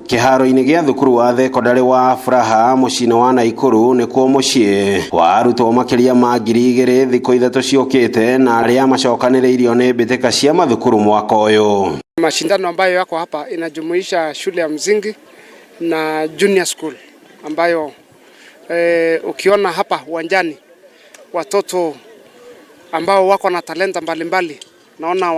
Kĩharo-inĩ gĩa thukuru wa thekondarĩ wa Afraha mũciĩ-inĩ wa Naikuru nĩkuo mũciĩ wa arutwo makĩria ma 2000 thikũ 3 ciũkĩte na arĩa macokanĩrĩirio nĩ mbĩtĩka cia mathukuru mwaka ũyũ. Mashindano ambayo yako hapa inajumuisha shule ya msingi na junior school ambayo ukiona hapa uwanjani watoto ambao wako na talenta mbalimbali naona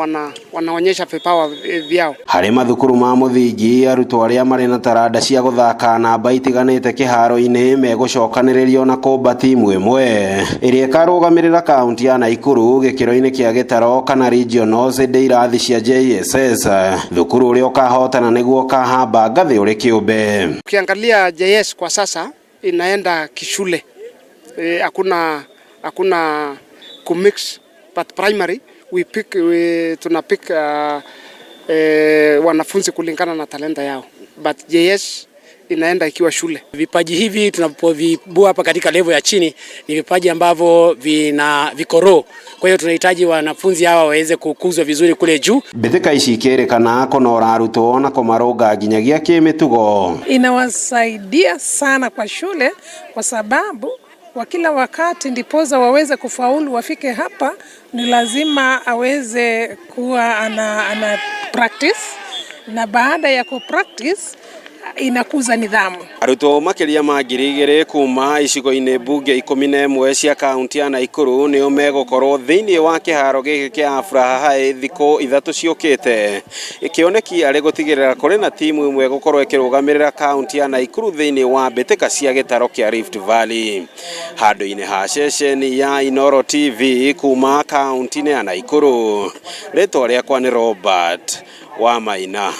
wanaonyesha vipawa vyao. Harĩ mathukuru ma mũthingi arutwo arĩa marĩ na taranda cia gũthaka namba itiganĩte kĩharo-inĩ megũcokanĩrĩrio na kũmba timu ĩmwe ĩrĩa ĩkarũgamĩrĩra kaunti ya Naikuru gĩkĩro-inĩ kĩa gĩtaro kana regionals ĩndĩ irathi cia JSS thukuru ũrĩa ũkahotana nĩguo ũkahamba ngathĩ ũrĩ kĩũmbe. Ukiangalia JS kwa sasa inaenda kishule, hakuna kumix, but primary tuna pick wanafunzi kulingana na talenta yao, but JS inaenda ikiwa shule. Vipaji hivi tunapovibua hapa katika level ya chini ni vipaji ambavyo vina vikoro. Kwa hiyo tunahitaji wanafunzi hawa waweze kukuzwa vizuri kule juu. Mbĩtĩka ici ikĩrĩkana kũnora arutwo na kũmarũnga nginyagia kĩmĩtugo. Inawasaidia sana kwa shule kwa sababu kwa kila wakati ndiposa waweze kufaulu wafike hapa, ni lazima aweze kuwa ana practice, na baada ya ku practice inakuza nidhamu. Arutwo makĩria ma 2000 kuma icigo-inĩ mbunge 11 cia kaunti ya Naikuru nĩo megũkorwo thĩinĩ wa kĩharo gĩkĩ kĩa Afraha High thikũ 3 ciũkĩte. Kĩoneki arĩ gũtigĩrĩra kũrĩ na timu ĩmwe gũkorwo ĩkĩrũgamĩrĩra kaunti ya Naikuru thĩinĩ wa mbĩtĩka cia gĩtaro kĩa Rift Valley. Handũ-inĩ ha ceceni ya Inooro TV kuma kaunti-inĩ ya Naikuru, rĩtwa rĩakwa nĩ Robert Wamaina.